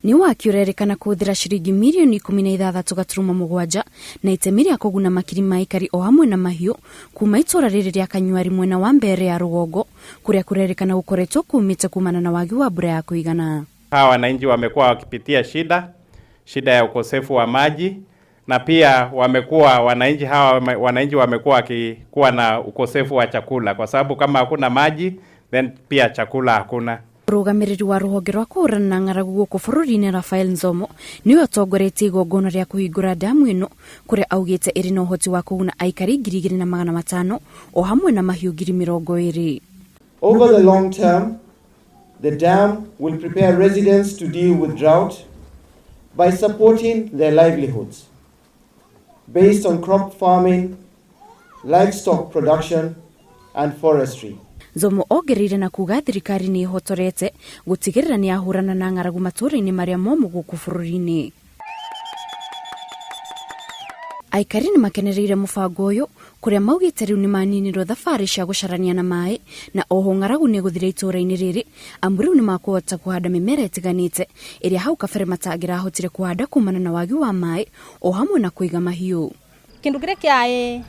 Nĩ waki ũrerĩkana kũhũthĩra ciringi mirioni 16.7 na itemi rĩa kũguna makiri ma aikari o hamwe na mahiũ kuma itũra rĩrĩ rĩa Kanyuari mwena wa Mbeere ya rũgongo kũrĩa kũrerĩkana gũkoretwo kũmĩte kumana na wagi wa mbura ya kũigana. Hawa wananchi wamekuwa wakipitia shida, shida ya ukosefu wa maji na pia wamekuwa wananchi hawa wananchi wamekuwa wakikuwa na ukosefu wa chakula kwa sababu kama hakuna maji then pia chakula hakuna. Mũrũgamĩrĩri wa rũhonge rwa kũhũrana na ng'aragu gũkũ bũrũri-inĩ Raphael Nzomo nĩwe ũtongoretie igongona rĩa kũhingũra ndamu ĩno kũrĩa augĩte ĩrĩ na ũhoti wa kũguna aikari 2,500 o hamwe na mahiũ 20,000. Over the long term, the dam will prepare residents to deal with drought by supporting their livelihoods based on crop farming, livestock production and forestry. Nzomo ongereire na kuga thirikari nĩ ĩhotorete gũtigĩrĩra nĩ yahũrana na ng'aragu matũũra-inĩ marĩa momũ gũkũ bũrũri-inĩ. Aikari nĩ makenereire mũbango ũyũ kũrĩa maugĩte rĩu nĩ maninirwo thabarĩ cia gũcarania na maĩ na oho ng'aragu nĩ ĩgũthira itũũra-inĩ rĩrĩ amu rĩu nĩ makũhota kũhanda mĩmera ĩtiganĩte ĩrĩa hau kabere matangĩrahotire kũhanda kumana na wagi wa maĩ o hamwe na kũiga mahiũ. Kindu kiria kiai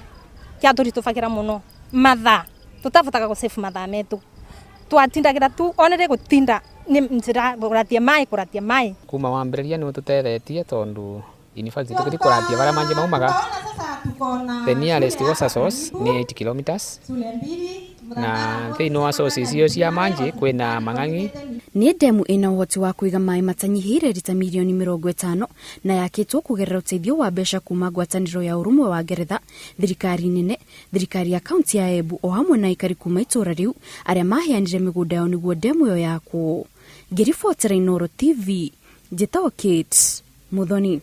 kiaturitũbagĩra mũno mathaa tũtavotaga gũsave mathaa metu twatindagira tu onere gũtinda nĩ njĩra kũratia maĩ kũratia maĩ. Kuma wambĩrĩria nĩ ũtũtethetie tondu in fact tũgĩthiĩ kũratia barĩa manjĩ maumaga the nearest water source nĩ 8 kilometers na thĩinĩ wa source icio cia manjĩ kwĩna mang'ang'i. Nĩ ndemu ĩna ũhoti wa kũiga maĩ matanyihĩire rita mirioni 50 na yakĩtwo kũgerera ũteithio wa mbeca kuma ngwatanĩro ya ũrũmwe wa Ngeretha, thirikari nene, thirikari ya kaunti ya Embu o hamwe na aikari kuma itũũra rĩu arĩa maheanire mĩgũnda yao nĩguo ndemu ĩyo yakwo. Ngĩribotera Inooro TV, njĩtagwo Kate Muthoni.